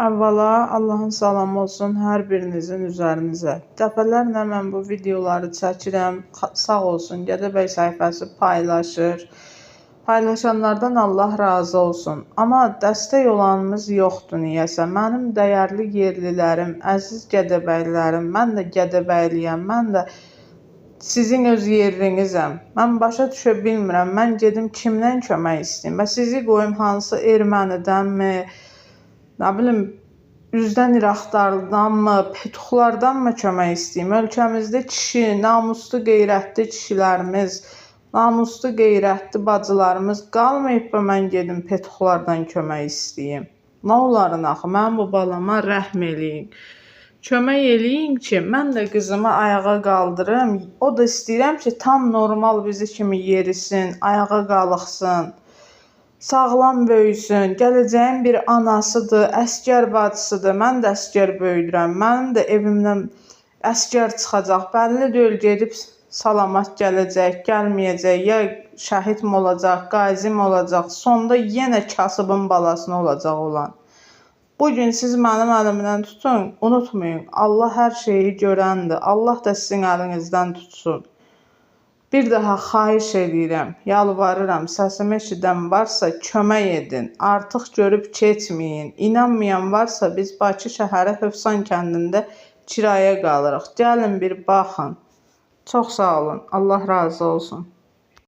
Əvvəla Allahın salamı olsun hər birinizin üzərinizə. Dəfələrlə mən bu videoları çəkirəm. Sağ olsun, Gədəbəy səhifəsi paylaşır. Paylaşanlardan Allah razı olsun. Amma dəstək olanımız yoxdur niyəsə. Mənim dəyərli yerlilərim, əziz Gədəbəylilərim, mən də Gədəbəyliyəm, mən də sizin öz yerlinizəm. Mən başa düşə bilmirəm. Mən gedim kimdən kömək istəyim? Və sizi qoyum hansı ermənidənmi? Nə bilim, üzdən İraqlardanmı, petuxlardanmı kömək istəyim? Ölkəmizdə kişi, namuslu, qeyrətli kişilərimiz, namuslu, qeyrətli bacılarımız qalmayıb da mən gedim petuxlardan kömək istəyim. Nə onların axı? Mənim bu balama rəhm eləyin. Kömək eləyin ki, mən də qızımı ayağa qaldırım. O da istəyirəm ki, tam normal bizi kimi yerisin, ayağa qalxsın. Sağlam böyüsün, gələcəyin bir anasıdır, əsgər bacısıdır. Mən də əsgər böyüdürəm. Mənim də evimdən əsgər çıxacaq. Bəlli deyil gedib salamat gələcək, gəlməyəcək, ya şəhid mi olacaq, qazi mi olacaq, sonda yenə kasıbın balasına olacaq olan. Bu gün siz mənim əlimdən tutun, unutmayın, Allah hər şeyi görəndir. Allah da sizin əlinizdən tutsun. Bir daha xahiş eləyirəm, yalvarıram, səsimi eşidən varsa kömək edin. Artıq görüb keçməyin. İnanmayan varsa biz Bakı şəhəri Hövsan kəndində kirayə qalırıq. Gəlin bir baxın. Çox sağ olun. Allah razı olsun.